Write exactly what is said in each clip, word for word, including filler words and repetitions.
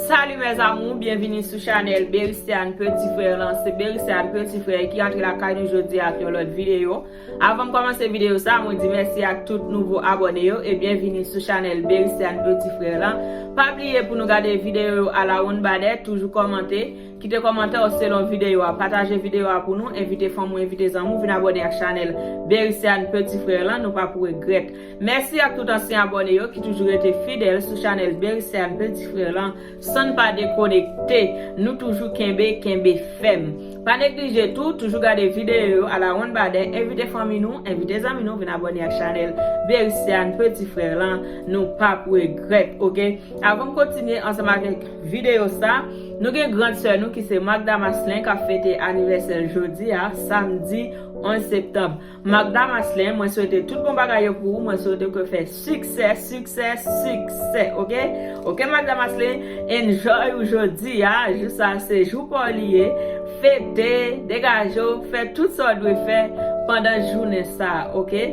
Salut mes amours, byenvini sou chanèl Bericiane Petit Frère lan. Se Bericiane Petit Frère ki antre lakay nou jodi ak yon lòt videyo. Avan m kòmanse videyo sa, mwen di mèsi ak tout nouvo abòne yo e byenvini sou chanèl Bericiane Petit Frère lan. Pa bliye pou nou gade videyo yo alawonnbadè, toujou kòmante, kite kòmantè w selon videyo a, pataje videyo a pou nou, envite fanmi w, envite zanmi w, vin abòne ak chanèl Bericiane Petit Frère lan, nou p ap regrèt. Mèsi ak tout ansyen abòne yo ki toujou rete fidèl sou chanèl Bericiane Petit Frère lan. San n pa dekonekte, nou toujou kenbe, kenbe fèm. Pa neglije tou, toujou gade videyo yo alawonnbadè, envite fanmi nou, envite zanmi nou vin abòne ak chanèl Bericiane Petit Frère lan, nou p ap regrèt, oke? Avan m kontinye ansanm avèk videyo sa, nou gen grand sè nou ki se Magda Maslin k ap fete anivèsè l jodi a, samdi onz septanm. Magda Maslin, mwen swete tout bon bagay yo pou ou, mwen swete ke w fè siksè, siksè, siksè, oke? Oke, Magda Maslin, enjoy ou jodi a, jou sa se jou pa w li ye, fete, degaje w, fè tout sa w dwe fè pandan jounen sa, oke?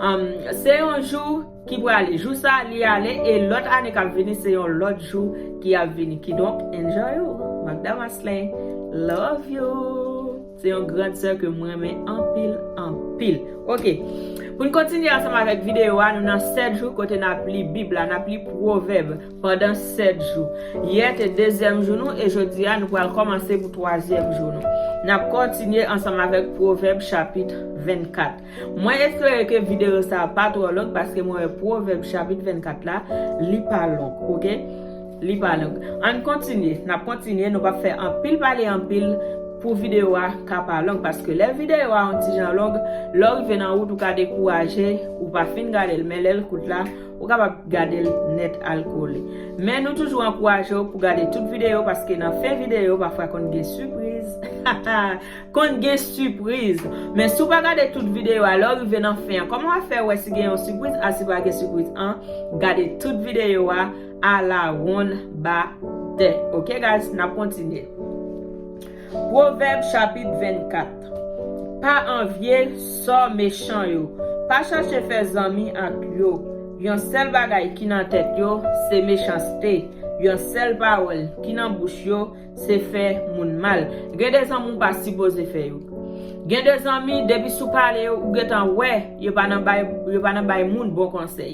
Um, se yon jou ki prale, jou sa li ale, e lòt ane k ap vini, se yon lòt jou ki ap vini. Kidonk, enjoy ou, Magda Maslin, love you. Se yon grand sè ke m renmen anpil, anpil. Oke. Pou n kontinye ansanm avèk videyo a, nou nan sèt jou kote n ap li Bib la, n ap li Pwovèb pandan sèt jou. Yè te dezyèm jou nou e jodi a nou pral kòmanse pou twazyèm jou nou. N ap kontinye ansanm avèk Pwovèb chapit vennkat. Mwen espere ke videyo sa a pa twò long paske mwen wè Pwovèb chapit vennkat la, li pa long, oke? Li pa long. Ann kontinye, n ap kontinye, nou p ap fè anpil pale anpil pou videyo a ka pa long, paske lè videyo a yon ti jan long, lè w rive nan wout ou ka dekouraje, ou pa fin gade l, men lè l kout la, ou kapab gade l nèt al kole. Men nou toujou ankouraje w pou gade tout videyo, paske nan fen videyo, pafwa konn gen sipriz. Konn gen sipriz. Men si w pa gade tout videyo a, lè w rive nan fen an, kòman w ap fè wè si gen yon sipriz a si pa gen sipriz an? Gade tout videyo a alawonnbadè. Oke, guys, n ap kontinye. Pwovèb chapit vennkat. Pa anvye sò mechan yo. Pa chache fè zanmi ak yo. Yon sèl bagay ki nan tèt yo, se mechanste. Yon sèl pawòl ki nan bouch yo, se fè moun mal. Gen de zanmi w pa sipoze fè yo. Gen de zanmi, depi sou pale yo, ou gentan wè, yo pa nan bay, yo pa nan bay moun bon konsèy.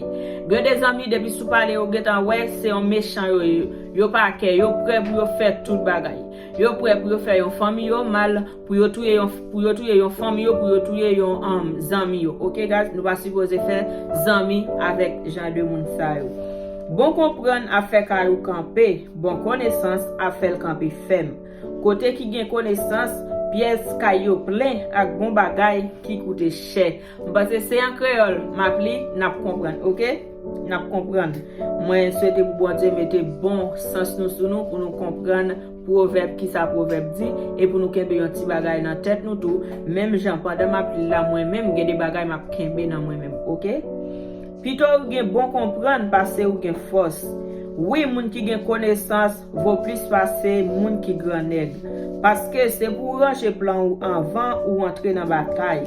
Gen de zanmi, depi sou pale yo, ou gentan wè, se yon mechan yo ye. Yo pa kè, yo prè pou yo fè tout bagay. Yo prè pou yo fè yon fanmi yo mal, pou yo touye yon, pou yo touye yon fanmi yo, pou yo touye yon, um, zanmi yo. Oke, guys, nou pa sipoze fè zanmi avèk jan de moun sa yo. Bon konprann ap fè kay ou kanpe, bon konesans ap fè l kanpe fèm. Kote ki gen konesans, pyès kay yo plen ak bon bagay ki koute chè. M panse se an kreyòl m ap li, n ap konprann, oke? N ap konprann. Mwen swete pou Bondye mete bon sans nou sou nou, pou nou konprann pwovèb, kisa pwovèb di, e pou nou kenbe yon ti bagay nan tèt nou tou. Menm jan, pandan m ap li la, mwen menm, gen de bagay m ap kenbe nan mwen menm, oke? Pito ou gen bon konprann pase ou gen fòs. Wi, moun ki gen konesans vo plis pase moun ki grannèg. Paske se pou w ranje plan ou anvan ou antre nan batay.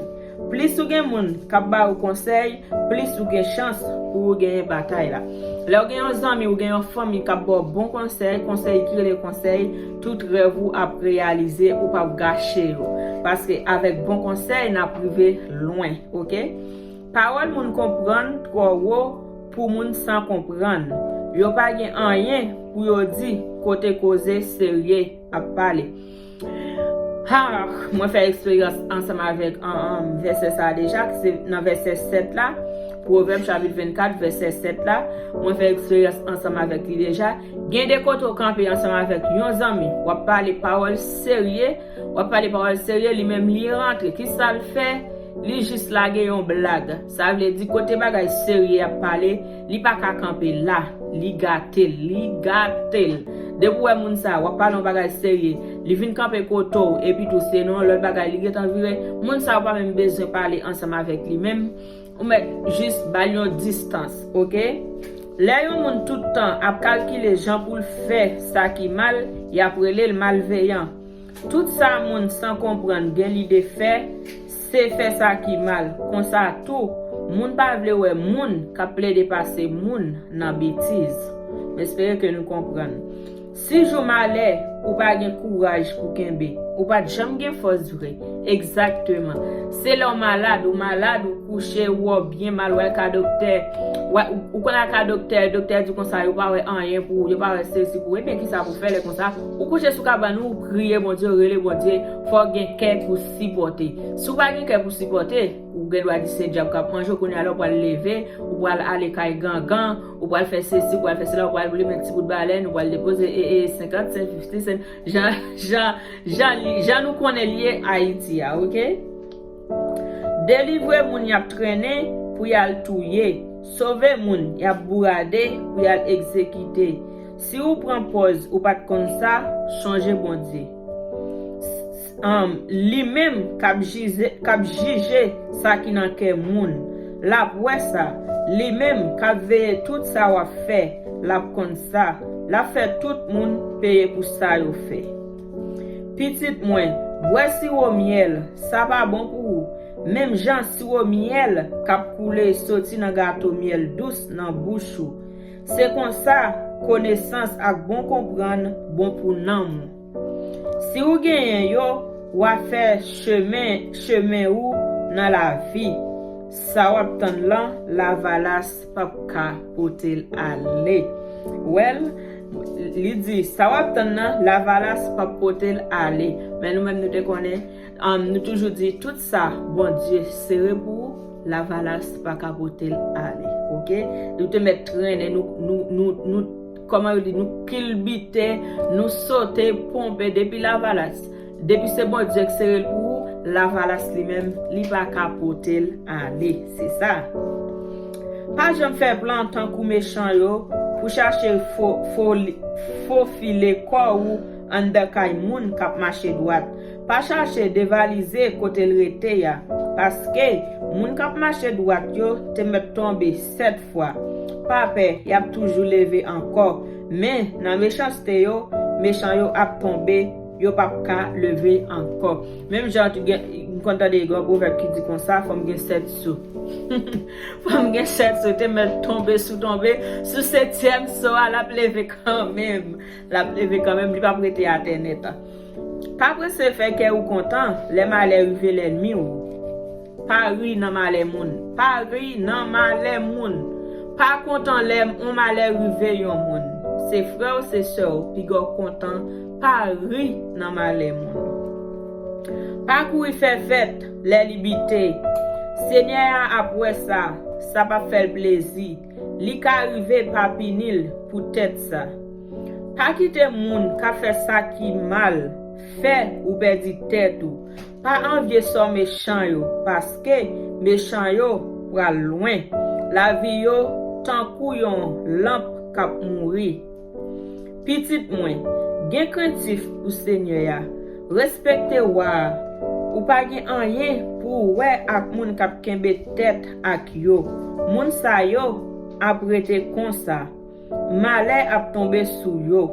Plis ou gen moun k ap ba ou konsèy, plis ou gen chans pou ou genyen batay la. Lè w gen yon zanmi, ou gen yon fanmi k ap ba w bon konsèy, konsèy ki rele konsèy, tout rèv ou ap reyalize, ou p ap gache yo. Paske avèk bon konsèy, n ap rive lwen, oke? Pawòl moun konprann twò wo pou moun san konprann. Yo pa gen anyen pou yo di kote koze serye ap pale. Ha, mwen fè eksperyans ansanm avèk, an, an, vèsè sa a deja, ki se nan vèsè sèt la, Pwovèb chapit vennkat, vèsè sèt la, mwen fè eksperyans ansanm avèk li deja. Gen de kote w kanpe ansanm avèk yon zanmi, w ap pale pawòl serye, w ap pale pawòl serye, li menm li rantre. Kisa l fè? Li jis lage yon blag. Sa vle di kote bagay serye ap pale, li pa ka kanpe la. Li gate l, li gate l. Depi w wè moun sa a, w ap pale yon bagay serye, li vin kanpe kote w, epi tou se nan yon lòt bagay li gentan vire, moun sa a ou pa menm bezwen pale ansanm avèk li menm. Ou mèt jis ba l yon distans, oke? Lè yon moun tout tan ap kalkile jan pou l fè sa ki mal, y ap rele l malveyan. Tout sa moun san konprann gen lide fè, se fè sa ki mal. Konsa tou, moun pa vle wè moun k ap plede pase moun nan betiz. M espere ke nou konprann. Si jou malè, ou pa gen kouraj pou kenbe, ou pa t janm gen fòs vre. Egzakteman. Se lè w malad, ou malad, ou kouche, ou wè w byen mal, w al ka doktè, w a- ou konn al ka doktè, doktè di konsa, yo pa wè anyen pou ou, yo pa wè sesi pou ou. Ebyen, kisa pou fè lè konsa? Ou kouche sou kabann ou, ou priye Bondye, ou rele Bondye, fò w gen kè pou sipòte. Si w pa gen kè pou sipòte, ou gen dwa di se dyab k ap manje w, kounye a la w pral leve, ou pral ale kay gangan, ou pral fè sesi, ou pral fè sela, ou pral limen ti bout balèn, ou pral depoze e, e, senkant sen, fifti sen, jan, jan, jan, li- jan nou konnen l ye Ayiti a, oke? Delivre moun y ap trennen pou y al touye. Sove moun y ap bourade pou y al egzekite. Si ou pran pòz ou pa t konn sa, chonje Bondye. S- s- um, li menm k ap jije, k ap jije sa ki nan kè moun. L ap wè sa. Li menm k ap veye tout sa w ap fè, l ap konn sa. L ap fè tout moun peye pou sa yo fè. Pitit mwen, bwè siwo myèl, sa pa bon pou ou. Menm jan siwo myèl k ap koule soti nan gato myèl dous nan bouch ou. Se konsa, konesans ak bon konprann bon pou nanm ou. Si ou genyen yo, w a fè chemen, chemen ou nan lavi. Sa w ap tann lan, lavalas p ap ka pote l ale. Well, li di, sa w ap tann nan, lavalas p ap pote l ale. Men nou menm nou te konnen, um, nou toujou di, tout sa Bondye sere pou ou, lavalas pa ka pote l ale. Oke? Nou te mèt trennen, nou, nou, nou, nou, kòman yo di, nou kilbite, nou sote, ponpe, depi lavalas. Depi se Bondye k sere l pou ou, lavalas li menm, li pa ka pote l ale. Se sa. Pa janm fè plan tankou mechan yo pou chache fo, fo, fofile kò ou anndan kay moun k ap mache dwat. Pa chache devalize kote l rete a, paske moun k ap mache dwat yo te mèt tonbe sèt fwa. Pa pè, y ap toujou leve ankò. Men, nan mechanste yo, mechan yo ap tonbe, yo p ap ka leve ankò. Menm jan tou gen, m konn tande gen yon pwovèb ki di konsa, fò m gen sèt so. Fò m gen sèt so, te mèt tonbe sou tonbe, sou setyèm so a, l ap leve kanmenm. L ap leve kanmenm, li p ap rete atè nèt. Pa prese fè kè ou kontan lè malè rive lènmi w. Pa ri nan malè moun. Pa ri nan malè moun. Pa kontan lè yon malè rive yon moun. Se frè w, se sè w, piga w kontan. Pa ri nan malè moun. Pa kouri fè fèt lè li bite. Senyè a ap wè sa, sa p ap fè l plezi. Li ka rive pa pini l poutèt sa. Pa kite moun k ap fè sa ki mal fè ou pèdi tèt ou. Pa anvye sò mechan yo, paske mechan yo pral lwen. Lavi yo tankou yon lanp k ap mouri. Pitit mwen, gen krentif pou Senyè a. Respekte wa a. Ou pa gen anyen pou w wè ak moun k ap kenbe tèt ak yo. Moun sa yo ap rete konsa. Malè ap tonbe sou yo.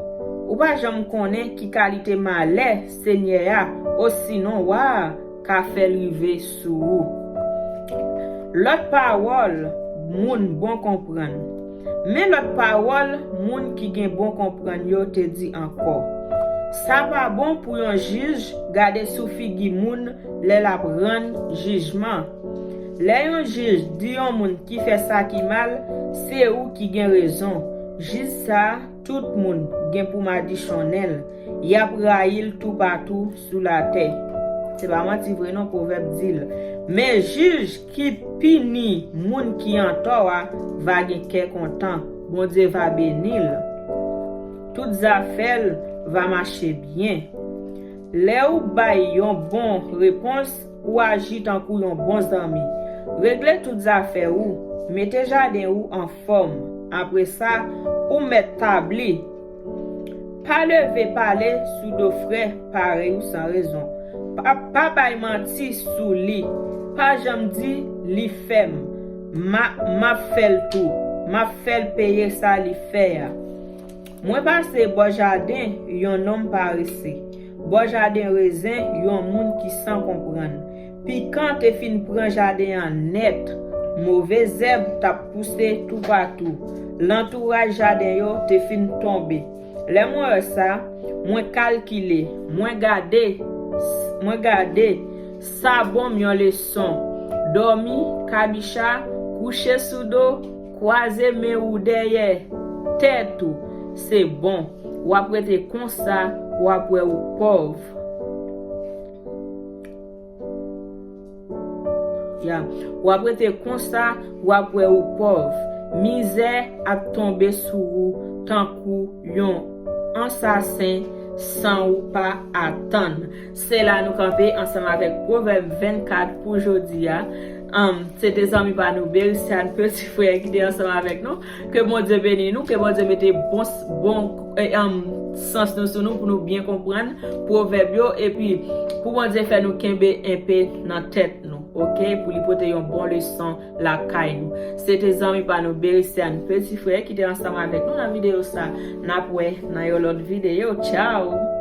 Ou pa janm konnen ki kalite malè Senyè a, osinon wa a, ka fè l rive sou ou. Lòt pawòl moun bon konprann. Men lòt pawòl moun ki gen bon konprann yo te di ankò. Sa pa bon pou yon jij gade sou figi moun lè l ap rann jijman. Lè yon jij di yon moun ki fè sa ki mal, se ou ki gen rezon. Jij sa a, tout moun gen pou madichonnen l. Y ap rayi l toupatou sou latè. Se pa manti vre non, Pwovèb di l. Men jij ki pini moun ki antò a va gen kè kontan. Bondye va beni l. Tout zafè l va mache byen. Lè ou bay yon bon repons, ou aji tankou yon bon zanmi. Regle tout zafè ou, mete jaden ou anfòm. Apre sa, ou mèt tabli. Pa leve pale sou do frè parèy ou san rezon. Pa, pa bay manti sou li. Pa janm di, "Li fè m. Ma, m ap fè l tou. M ap fè l peye sa li fè a." Mwen pase bò jaden yon nonm parese, bò jaden rezen yon moun ki san konprann. Pikan te fin pran jaden an nèt. Move zèb t ap pouse toupatou. Lantouraj jaden yo te fin tonbe. Lè mwen wè sa, mwen kalkile, mwen gade, mwen gade, sa ban m yon leson. Dòmi, kabicha, kouche sou do, kwaze men ou dèyè tèt ou, se bon. W ap rete konsa, w ap wè ou pòv. Ya. W ap rete konsa, w ap wè ou pòv. Mizè ap tonbe sou ou tankou yon ansasen san ou pa atann. Se la nou kanpe ansanm avèk Pwovèb vennkat pou jodi a. Um, se te zanmi pa nou, Bericiane, peti frè ki te ansanm avèk nou. Ke Bondye beni nou, ke Bondye mete bon, bon eh, um, sans nou sou nou pou nou byen konprann pwovèb yo, epi pou Bondye fè nou kenbe enpe nan tèt nou, oke? Pou li pote yon bon leson lakay nou. Se te zanmi pa nou, Bericiane, peti frè ki te ansanm avèk nou nan videyo sa. N ap wè nan yon lòt videyo. Tchao!